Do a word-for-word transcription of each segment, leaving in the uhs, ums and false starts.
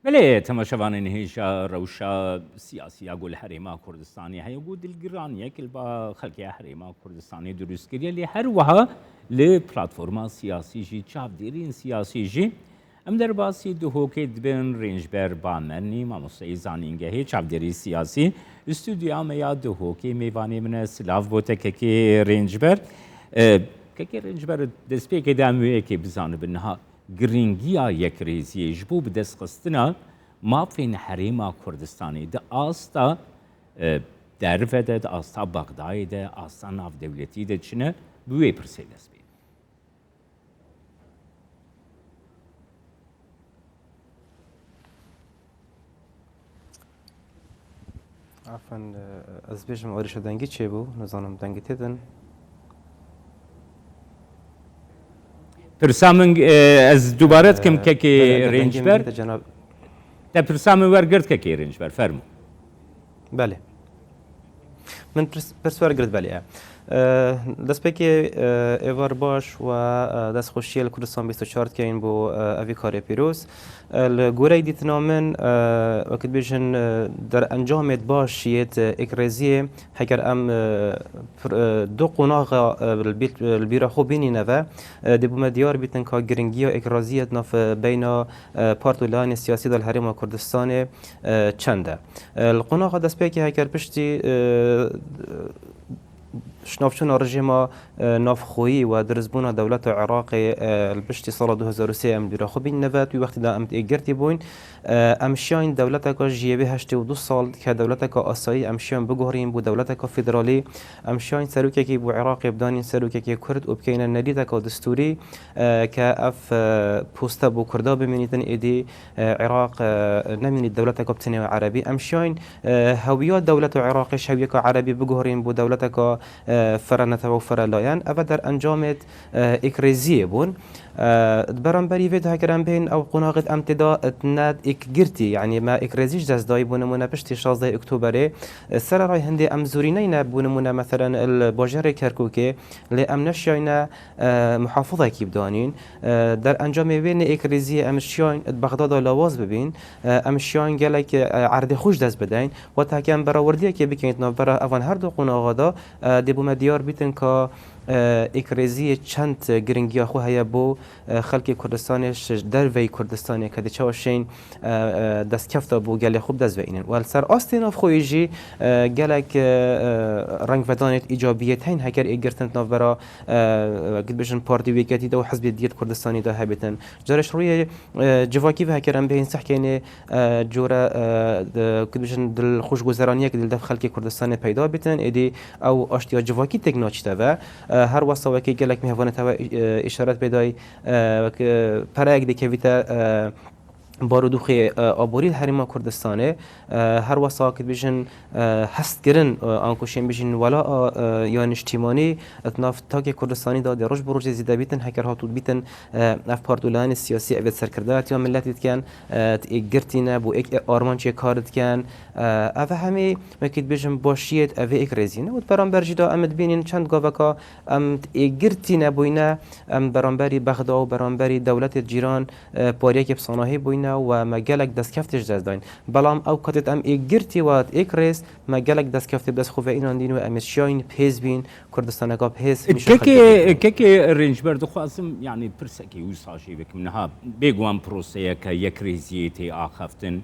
Belê, temaşevanên hêja rewşa siyasî ya ku li Herêma Kurdistanê heye, ku dilgiraniyek li ba xelkê Herêma Kurdistanê dirust kiriye, lê her wiha li platforma siyasî jî, çavdêrên siyasî jî. Em derbasî Duhokê dibin, Rêncber Bamenî, mamosteyê zanîngehê, çavdêrî siyasî, li stûdyoya me ya Duhokê mêvanê min e. Silav bo te kekê Rêncber. E, kekê Rêncber, destpêkê de em wê yekê bizanibin niha. Girîngiya yekrêziyê ji bo bidestxistina mafên Herêma Kurdistanê di asta, e, derve de, di asta Bexdayê de, asta navdewletî de çi ne, bi wê pirsê dest pê. Afan, ez bêjim, êrişa dengî çêbû, nizanim dengê tê din. Pirsa min, e, ez dubare dikim, e, kekê belê, dengê min Rêncber. Dîte cenab- Te pirsa min wergirt, kekê Rêncber, fermo. Belê. Min pirs, pirs wergirt, belê. E, destpêkê, e, êvar baş û, e, destxweşiyê li Kurdistan bîst û çar dikeyin bo, e, evî karê pîroz. E, li goreyê dîtina min, e, wekî dibêjin, e, derencamêt baş yêt, e, êkrêziyê, heger em, e, pir, e, du qonaxa, e, li bîr, li bîra xwe bînîne ve, e, dê bo me diyar bîtin ka giringiya êkraziyê di nav, e, beyna, e, part û layanê siyasî de li Herêma Kurdistanê, e, çend e. E, li qonaxa destpêkê heger piştî, e, şinavçûna rejîma, e, navxweyî û diristbûna dewleta Iraqê, e, li piştî sala du hezar û sê em dûra xwe bînine ve, wî wextî de em êkgirtî bûyn. E, em şiyayîn dewleteka ji yê wê heştê û du sal dike dewleteka asayî, em şiyayîn biguherîn bo dewleteka federalî, em şiyayîn serokekî bo Iraqê bidanîn serokekê Kurd û bikeyne nedîteka distûrî, e, ke ev, e, poste bo Kurda bimînîtin êdî, e, Iraq, e, nemînî dewleteka bi tenê Erebî. Em şiyayîn, e, hewiya dewleta Iraqê ji hewiyeka Erebî biguherîn bo dewleteka, e, fere netewe û fere layen. Ev e derencamêt, e, êkrêziyê bûn. E, di beramberî vê de heger em bên ew qonaxêt em tê de ne êkgirtî, yanî me êkrêzî ji dest dayî, bo nimûne piştî şazdeh Oktoberê, e, sererayê hindê em zûrî neyne, bo nimûne meselen li bajarê Kerkûkê, lê em neşiyayne, e, muhafizekî bidanîn. E, derencamê wê nêêkrêziyê em şiyayîn di Bexdada lawaz bibîn. E, em şiyayîn gelek, e, erdê xwe ji dest bideyn. Wata heke em berawerdiyekê bikeyn di navbera evan her du qonaxa de, e, dê bo me diyar bîtin ka, e, êkrêziyê çend giringiya xwe heye bo, e, xelkê Kurdistanê ji derveyî Kurdistanê ke dê çawa şên, e, e, destkefta bo gelê xwe bi dest ve înin. Û li ser astê navxweyî jî, e, gelek, e, e, rengvedanêt îcabiyêt heyn heker ê girtin di navbera, e, wekî dibêjin partî û yeketî de û hizbê diyêt Kurdistanê de hebêtin. Carê ji rûyê, e, civakî ve heker em bihên sehkênê, e, cure, e, di, wekî dibêjin dilxweşguzeraniyek li dev xelkê Kurdistanê peyda bîtin, êdî ew aştiya civakî têk naçîte ve. E, her wesa wekî gelek mêvanê te ve, e, îşaret pê dayî, e, wek, e, pereyek dikevîte, e, barûdûxê, e, aborî li Herêma Kurdistanê, e, her wesa wekî dibêjin, e, hestkirin, e, anku şên bijîn wela, e, ya niştîmanî, di nav takê Kurdistanî de dê roj bi rojê zêde bîtin, heker hatû bîtin, e, ev partûlayanê siyasî evê serkirdayetiya miletî dikin, e, êkgirtî ne, bo êk armancê kar dikin. E, ev hemî, wekî dibêjin, başiyêt evê êkrêzî ne. Û di beramber jî de em dibînin çend gaveka em êkgirtî nebûyne, em beramberî Bexda û beramberî dewletê cîran, e, pariyekê bi sanahî bûyne û me gelek destkeftê ji dest dayîn. Belam ew katê em êkgirtî we êkrêz, me gelek destkeftê bi dest xwe ve înandîn û em ê şiyayîn bi hêz bîn, Kurdistaneka bi hêz hemîşe xelkê Kekê, bîne. Kekê Rêncber, dixwazim, yanî, pirsekê wisa jê bikim. Niha bêguman proseyeke yekrêziyê tê axaftin.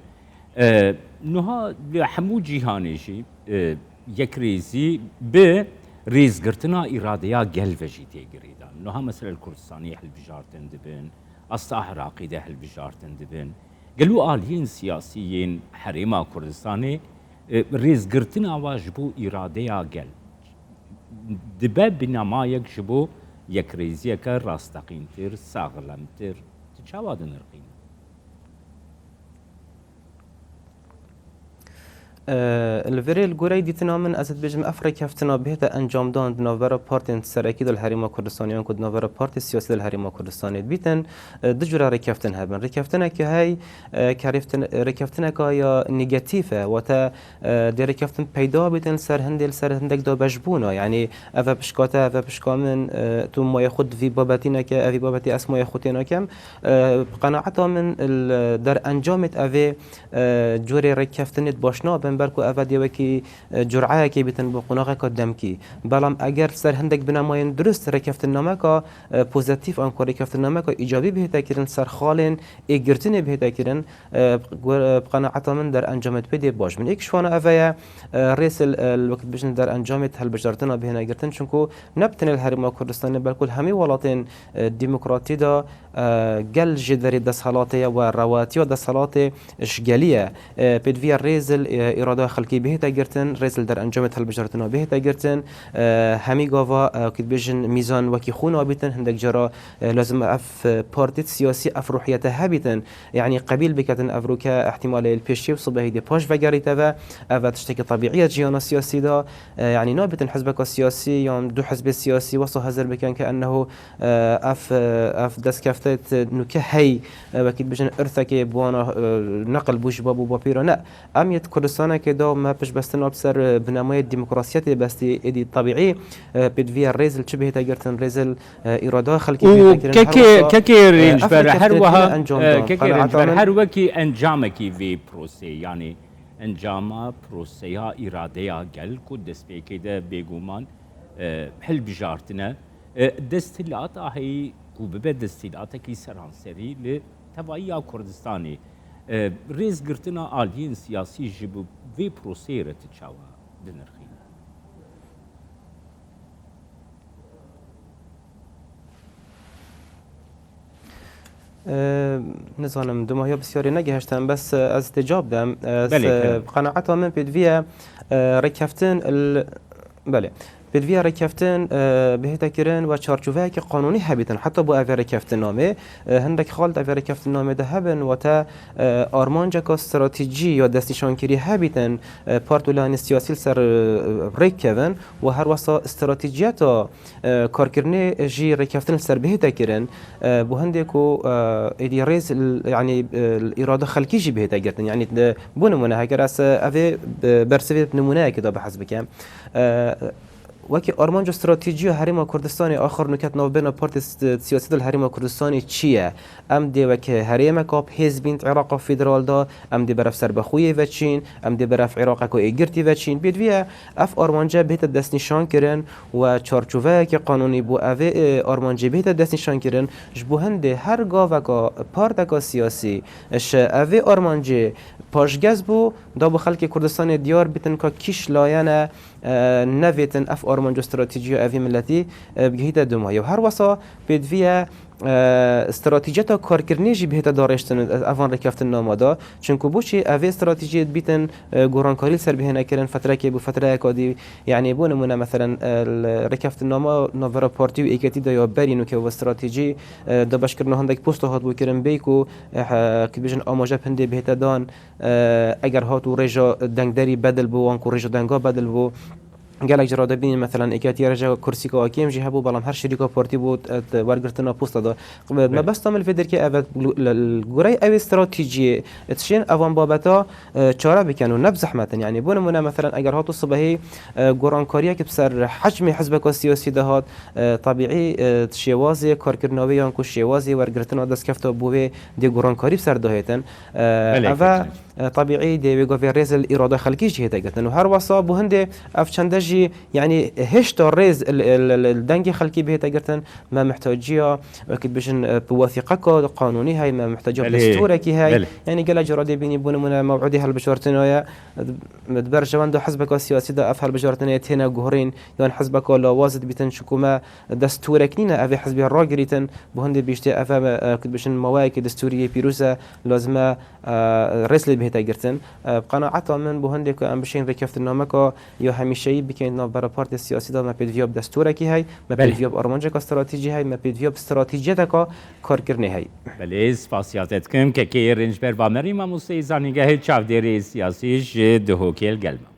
E, niha li hemû cîhanê jî, e, yekrêzî bi rêzgirtina îradeya gel ve jî tê girêdan. Niha mesela li Kurdistanê hilbijartin dibin, asta Iraqê de hilbijartin dibin. Gelo aliyên siyasî yên Herêma Kurdistanê, e, rêzgirtina wa ji bo îradeya gel dibe binamayek ji bo yekrêziyeke rasteqîntir, saxlemtir? Tu çawa dinirxînî? Li vê rê li goreyê dîtina min ez dibêjim ev rêkeftina bihête encamdan di navbera partên serekî de li Herêma Kurdistanê yan ku di navbera partê siyasî de li Herêma Kurdistanê dibîtin, e, du cure rêkeftin hebin. Rêkeftineke hey, e, ke rêftin-, rêkeftineka ya negatîf e, wate, e, dê rêkeftin peyda bîtin li ser hindê, li ser hindek dabeşbûna. Yanî ev e pişka te, ev e pişka min, e, tu maya xwe di vî babetî neke, ev vî babetî ez maya xwe tê nakem. E, bi qenaeta min li derencamê de evê, e, curê rêkeftinê baş nabin, belku ev dê wekî, e, cureyekê bîtin bi qonaxeka demkî. Belam eger ser hindek binemayên dirust rêkeftinnameka, e, pozîtîf an ku rêkeftinnameka îcabî bihête kirin ser xalên ê girtinê bihête kirin, e, bi qenaeta min derencamê pê dê baş bin. Êk ji wana ev ye, e, rêz li, e, li wekî dibêjin derencamê hilbijartina bihêne girtin, çunku ne bi tenê li Herêma Kurdistanê, belku li hemî welatên, e, demokratî de, e, gel jê derê desthilatê ye we rewatiya desthilatê ji gelî ye. E, pêdiviya rêz li, e, îrada xelkî bihête girtin, rêz li derencamê hilbijartina bihête girtin, e, hemî gava, e, wekî dibêjin mîzan wekî xwe nabîtin, hindek cara, e, lazim e ev, e, partî siyasî ev ruhiyete hebîtin, yanî qebîl biketin ev rûke ihtimalê li pêşiyê û sibehî dê paş vegerîte ve, ev e tiştekî tebîî ye ciyana siyasî de, e, yanî nabîtin hizbeka siyasî yan du hizbê siyasî wesa hezir bikin ke ennehu, e, ev, e, ev destkefte nûke hey, e, wekî dibêjin irsekê bi wana, e, neqil bû ji bab û bapîra ne. Em yê di Kurdistanekê de me piştbestin hat ser, e, binemayê demokrasiyetê bestî, êdî tebîî, e, pêdiviya rêz li çi bihête girtin, rêz li, e, îrada xelkê bihête kirin. Her wisa, kekê, kekê e, rênçber, ev her rêkeftinê wiha, têne encamdan. E, kekê rênçber, her wekî encamekî vê proseyê, yanî encama proseya îradeya gel ku destpêkê de bêguman, e, hilbijartine, e, desthilata heyî ku bibe desthilatekî seranserî li tevahiya Kurdistanê, e, rêzgirtina aliyên siyasî ji bo vê proseyê re tu çawa dinirxîne? E, nizanim, dumahiya pisyarê negihişte, em bes, e, ez dê cewab dem. E, Belê, se-, kerem. Bi qenaeta min pêdiviye, e, rêkeftin il-, belê. Pêdiviya rêkeftin, e, bihête kirin we çarçoveyeke qanûnî hebîtin. Heta bo evê rêkeftinnamê, e, hindek xal di evê rêkeftinnamê de hebin, wate, e, armanceka stratejî ya destnîşankirî hebîtin, e, part û layînê siyasî li ser, e, rêk kevin û her wesa stratejiyeta, e, karkirinê jî rêkeftin li ser bihête kirin. E, bo hindê ku, e, êdî rêz l-, yanî, e, îrada xelkî jî bihête girtin. Yanî, e, bo nimûne, heger ez, e, evê, e, bersivê nimûneyekê de behs bikim. E, wekî armanca stratejî ya Herêma Kurdistanê axir nûke di navbêna partê s-, siyasî de li Herêma Kurdistanê çi ye? Em dê wek herêmeka bi hêz bîn di Îraqa federal de, em dê berev serbexwiyê veçîn, em dê berev Îraqeka êgirtî veçîn. Pêdiviye ev armance bihête destnîşan kirin we çarçoveyeke qanûnî bo evê, e, armancê bihête destnîşan kirin. Ji bo hindê her gaveka, parteka siyasî, ji evê armancê paşgez bû, da bo xelkê Kurdistanê diyar bîtin ka kîş layene, e, nevêtin ev armanca stratejî ya evî miletî, e, bigihîte dumahî. Û her wesa pêdiviye, e, stratejiyeta karkirinê jî bihête darêştin evan rêkeftinnama de. Çunku bo çi evê stratejiyê dibîtin, e, gorankarî li ser bihêne kirin fetrekê bo fetreyeka dî. Yanî bo nimûne meselen, e, li rêkeftinnama navbera partî û êketî de ya berî nûke ve stratejî, e, dabeşkirina hindek posta hatibû kirin bêyî ku, e, he-, ki bêjin amaje bi hindê bihête dan, e, eger hat û rêja dengderî bedil bû, wan ku rêja denga bedil bû, gelek cara dibînin, meselen, êketiya rêja kursîka kêm jî hebû, belam her şirîka partî bû, e, wergirtina posta da. Belê. Mebesta min li vê derkê ev e, li, li, li goreyê ew ê stratejiyê, e, dişên evan babeta, e, çare bikin û ne bi zehmet in. Yanî, bo nimûne, meselen, eger hat û sibehî, e, gorankariyek bi ser hecmê hizbeka siyasî de hat, e, tebîî, e, şêwazê karkirina wê yan ku şêwazê wergirtina destkefta bo wê dê gorankarî bi ser dahêtin. E, Belê, ev e, kesinlikle. E, tebîî dê wê gavê rêz li îrada xelkî jî hête girtin. Û her wesa bo hindê ev çende jî, yanî hêşta rêz li, li, li, li dengê xelkî bihête girtin, me mihtaciya, wekî dibêjin, e, bi wesîqeka qanûnî hey, me mihtaciya Belê, destûrekî hey. Belê. Yanî gelek cara dê bînî, bo nimûne, mew'idê hilbijartina ye, e, di berjewenda hizbeka siyasî de ev hilbijartinê têne guhurîn, yan hizbeka lawaz dibîtin, çiku me destûrek nîne, ev ê hizbê ragirîtin, bo hindê bîştê ev e, e, wekî dibêjin, maweyekê destûrî yê pîroz e, lazim e, e, rêz lê Hête girtin. Bi qenaeta min bo hindê ku em bişên rêkeftinameka ya hemîşeyî bikeyn di navbera partê siyasî de, me pêdiviya bi desturekî hey, me pêdiviya bi armanceka stratejî hey, me pêdiviya bi stratejiyeteka karkirinê hey. Belê, spasiya te dikim. Kekê Rênçber Vamerî, mamosteyê zanîngehê, çavdêrê siyasî ji Dihokê li gel me.